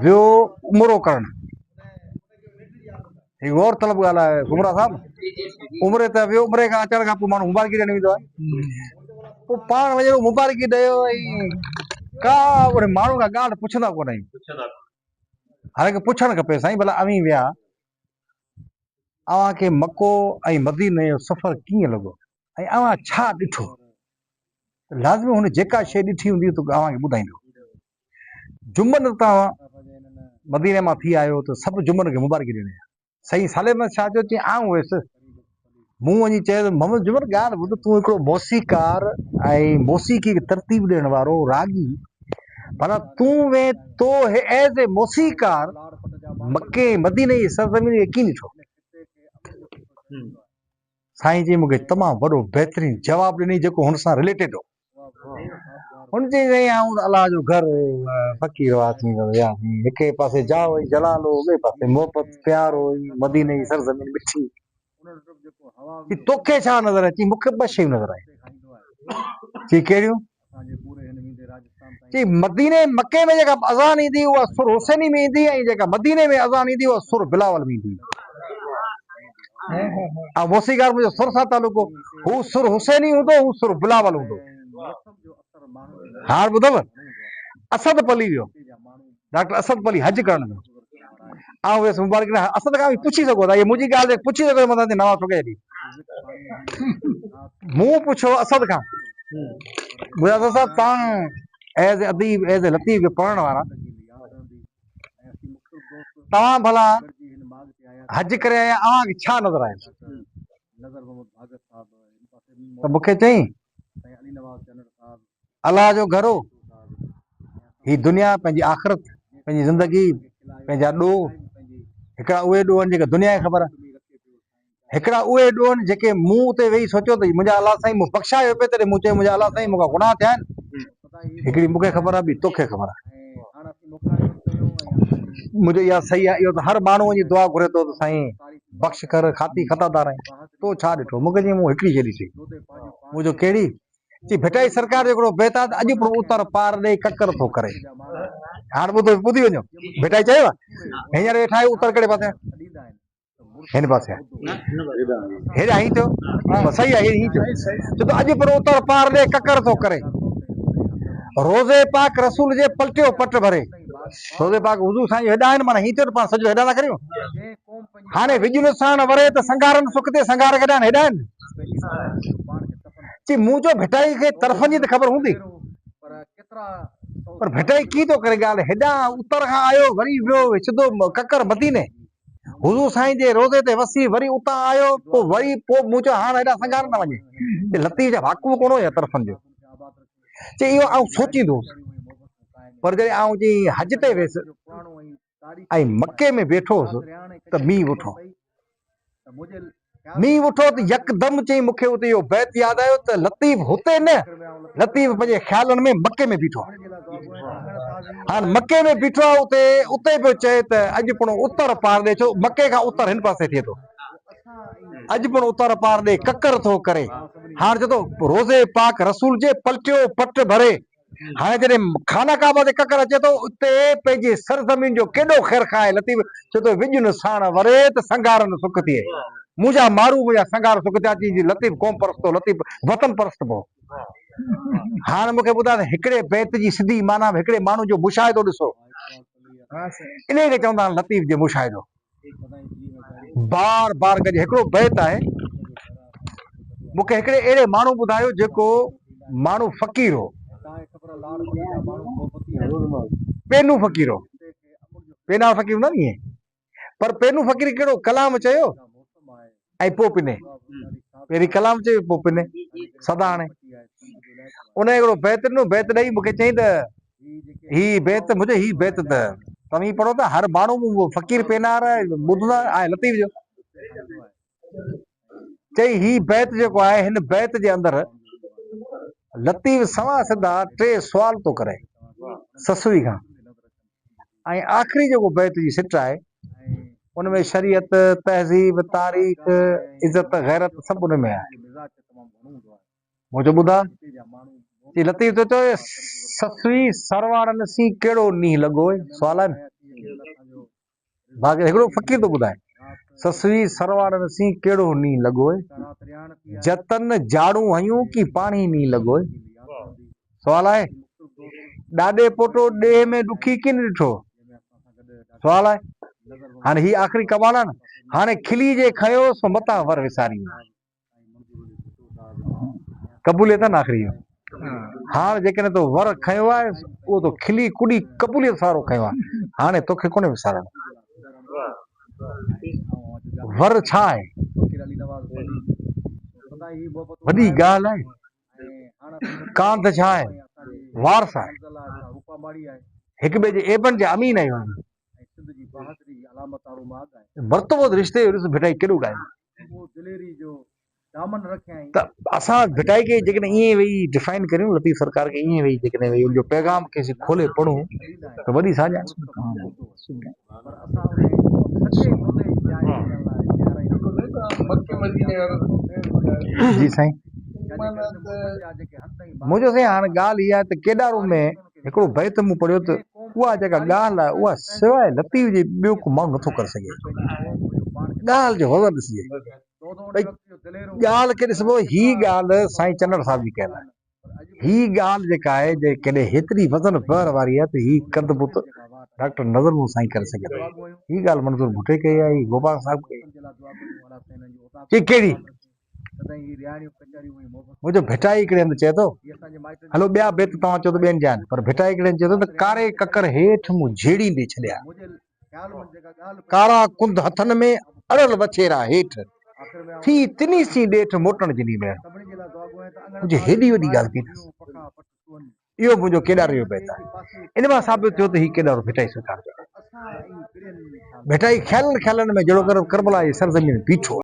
ويو عمرو ڪرڻ. هي غور طلب ڳالهه آهي گمرا صاحب. عمري ته ويو عمري کان اچڻ کان پوء ماڻهو مبارڪي ڏيڻ ويندو آهي. پوء پاڻ وڃي مبارڪي ڏيو ۽ ڪا ان ماڻهو کان ڳالهه پڇندا ڪونه آهيون. حالانڪه پڇڻ کپي سائين ڀلا اوهين ويا اوهان کي مڪو ۽ مديني جو سفر ڪيئن لڳو ۽ اوهان ڇا ڏٺو ته لازمي هن جيڪا شيء ڏٺي هوندي ته اوهان کي ٻڌائيندو. جمن توهان مديني مان ٿي آيو ته سڀ جمن کي مبارڪي ڏيڻي آهي. سائين صالح محمد شاهه چيو چي آئون هيس مون وڃي چيس محمد جمن ڳالهه ٻڌ تون هڪڙو موسيقار ۽ موسيقي کي ترتيب ڏيڻ وارو راڳي ڀلا تون وين تو ايز اي موسيقار مڪي ۽ مديني جي سرزمين کي ڪيئن ڏٺو؟ سائين جي مونکي تمام وڏو بهترين جواب ڏني جيڪو هن سان رليٽيڊ هو. هن چيائين سائين آئون ته الله جو گهر هو فقير هئاسين ته وياسين هڪ پاسي جاء ۽ جلال هو ٻئي پاسي محبت پيار هو ۽ مديني جي سرزمين مٺي چي توکي ڇا نظر آيو چي مونکي ٻه شيون نظر آيون چي ڪهڙيون چي مديني مڪي ۾ جيڪا اذان ايندي اها سر حسيني ۾ ايندي ۽ جيڪا مديني ۾ اذان ايندي اها سر بلاول ۾ ايندي ۽ موسيقار منهنجو سر سان تعلق هو هو سر حسيني هوندو هو سر بلاول هوندو هاڻ ٻڌو اسد پلي ويو ڊاڪٽر اسد پلي حج ڪرڻ ويو آئون ويس مبارڪ نه اسد کان به پڇي سگهو ٿا هي منهنجي ڳالهه تي پڇي سگهو ٿا متان نواز ٺوڪي ڇڏي مون پڇيو اسد کان ٻڌايو اسد صاحب تان ايز اديب ايز لطيف کي پڙهڻ وارا توهان ڀلا حج ڪري آيا اوهان کي ڇا نظر آيو ته مونکي چئين الله جو گهر هو. هي دنيا پنهنجي آخرت، پنهنجي زندگي، پنهنجا ڏوهه، هڪڙا اهي ڏوهه آهن جيڪي دنيا کي خبر آهي. هڪڙا اهي ڏوهه آهن جيڪي مون اتي ويهي سوچيو ته منهنجا الله سائين مون بخشايو پئي تڏهن مون چيو منهنجا الله سائين مون کان گناهه ٿيا آهن. هڪڙي مون کي خبر آهي ٻي توکي خبر آهي. منهنجو اها صحيح آهي اهو ته هر ماڻهو وڃي دعا گهري ٿو ته سائين بخش ڪر خاطي خطادار آهين. تو ڇا ڏٺو؟ مون کي چيائين مون هڪڙي شيء ڏٺي. مون چيو ڪهڙي؟ چي ڀٽائي سرڪار جو هڪڙو بيت آهي ته اڄ پڻ اتر پار ڏي ڪڪر ٿو ڪري. هاڻ ٻڌو ٻڌي وڃو. ڀٽائي چيو آهي هينئر ويٺا آهيو اتر ڪهڙي پاسي آهي؟ هن پاسي آهي. هيڏانهن هين ٿيو. بس صحيح آهي هين ٿيو. چي ٿو اڄ پڻ اتر پار ڏي ڪڪر ٿو ڪري. روضي پاڪ رسول جي پلٽيو پٽ ڀري. روضي پاڪ حضور سائين جو هيڏانهن آهن معنيٰ هين ٿيو ته پاڻ سجدو هيڏانهن ٿا ڪريون. هاڻي وڄ نه ساڻ وري ته سنگهارن سک تي سنگهار ڪيڏانهن هيڏانهن. چي مون چيو ڀٽائي کي طرفن جي ته خبر هوندي. پر ڀٽائي ڪيئن ٿو ڪري ڳالهه هيڏانهن اتر کان آيو وري ويو سڌو ڪڪر مديني حضور سائين جي روضي تي وسي وري اتان آيو پوء وري پوء مون چيو هاڻ هيڏانهن سنگهار نه وڃي. چي لطيف جا واقف ڪونه هو يا طرفن جو. چي اهو آئون سوچيندو هوس پر جڏهن آئون چي حج تي ويس. ۽ مڪي ۾ ويٺو هوس ته مينهن وٺو. مينهن وٺو ته يڪدم چئي مون کي اتي اهو بيت ياد آيو ته لطيف هتي نه، لطيف پنهنجي خيالن ۾ مڪي ۾ بيٺو آهي. هاڻ مڪي ۾ بيٺو آهي اتي اتي پيو چئي ته اڄ پڻ اتر پار ڏي ڇو مڪي کان اتر هن پاسي ٿئي ٿو. اڄ پڻ اتر پار ڏي ڪڪر ٿو ڪري. هاڻ چئي ٿو روضي پاڪ رسول جي پلٽيو پٽ ڀري. هاڻي جڏهن خانه ڪعبه تي ڪڪر اچي ٿو، اتي پنهنجي سرزمين جو ڪيڏو خيرخواهه آهي لطيف چئي ٿو، وڄ نه ساڻ وري ته سنگهار نه سک ٿئي. منهنجا مارو منهنجا سنگهار سک ٿيا چي جي لطيف قوم پرست هو، لطيف وطن پرست به هو. هاڻ مون کي ٻڌاء ته هڪڙي بيت جي سڌي معنيٰ به هڪڙي ماڻهو جو مشاهدو ڏسو. انهيء کي چوندا آهن لطيف جي مشاهدو. بار بار گڏ هڪڙو بيت آهي مون کي هڪڙي اهڙي ماڻهو ٻڌايو جيڪو ماڻهو فقير هو پينو فقير هو پينا فقير هوندا ني پر پينو فقير ڪهڙو ڪلام چيو ۽ پوء پني پهرين ڪلام چيو پوء پني سدا هاڻي ان هڪڙو بيت ڏنو بيت ڏئي مونکي چئي ته هي بيت منهنجو هي بيت ته توهين پڙهو ته هر ماڻهو فقير پينار ٻڌندا آهي لطيف جو چئي هي بيت جيڪو آهي هن بيت جي اندر لطيف سوا سڌا ٽي سوال ٿو ڪري سسوي کان ۽ آخري جيڪو بيت جي سٽ آهي ان ۾ شريعت، تهذيب، تاريخ، عزت، غيرت سڀ ان ۾ آهي. مون چيو ٻڌاء؟ چي لطيف ٿو چوي سسئي سرواڻن سين ڪهڙو نينهن لڳو؟ سوال آهي نه. باقي هڪڙو فقير ٿو ٻڌائي، سسوي سرواڙن سين ڪهڙو نينهن لڳوء، جتن جاڙون هنيون ڪي پاڻهي نينهن لڳوء. سوال آهي، ڏاڏي پوٽو ڏيهه ۾ ڏکي ڪين ڏٺو؟ سوال آهي، هاڻي هي آخري ڪمال آهي نه، هاڻي کلي جي کنيو سو متان ور وساري وڃي. قبوليت آهي نه آخري اهو. هاڻ جيڪڏهن تو ور کنيو آهي اهو تو کلي ڪڏي قبوليت سارو کنيو آهي، هاڻي توکي ڪونهي وسارڻو. ور ڇا آهي؟ وڏي ڳالهه آهي. ڪانڌ ڇا آهي؟ وارث آهي. هڪ ٻئي جي عيبن جا امين آهيون. مرتبو رشتي جو ڏس ڀٽائي ڪيڏو ڳايو. ته اسان ڀٽائي کي جيڪڏهن ائين ويهي ڊفائن ڪريون لطيف سرڪار کي ائين ويهي جيڪڏهن ويهي ان جو پيغام کي اسين کولي پڙهون ته وڏي ساڃاهه جي سائين منهنجو سائين هاڻ ڳالهه اها آهي ته ڪيڏارو ۾ هڪڙو بيت مون پڙهيو ته اها جيڪا ڳالهه آهي اها سواء لطيف جي ٻيو ڪو ماڻهو نٿو ڪري سگهي. ڳالهه جو وزن ڏسجي. ڀئي ڳالهه کي ڏسبو هي ڳالهه سائين چنڙ صاحب جي ڪيل آهي. هي ڳالهه جيڪا آهي جي ڪڏهن هيتري وزن بحر واري آهي ته هي قد بت ڊاڪٽر نظر محمد سائين ڪري سگهي ٿو. هي ڳالهه منظور ڀٽي ڪئي آهي، هي گوپانگ صاحب ڪئي. چي ڪهڙي؟ منهنجو ڀٽائي هڪڙي هنڌ چئي ٿو، هلو ٻيا بيت توهان چئو ته ٻين جا آهن، پر ڀٽائي هڪڙي هنڌ چئي ٿو ته ڪاري ڪڪر هيٺ مون جهيڙيندي ڇڏيا، ڪارا ڪنڌ هٿن ۾ اڙل وڇيرا هيٺ، ٿي تني سين ڏيٺ موٽڻ جني ميڻ. منهنجي هيڏي وڏي ڳالهه ڪئي اٿس. اهو منهنجو ڪيڏاري جو بيت آهي. ان مان ثابت ٿيو ته هي ڪيڏارو ڀٽائي سرڪار جو آهي. ڀٽائي خيالن خيالن ۾ جهڙوڪر ڪربلا جي سرزمين بيٺو آهي.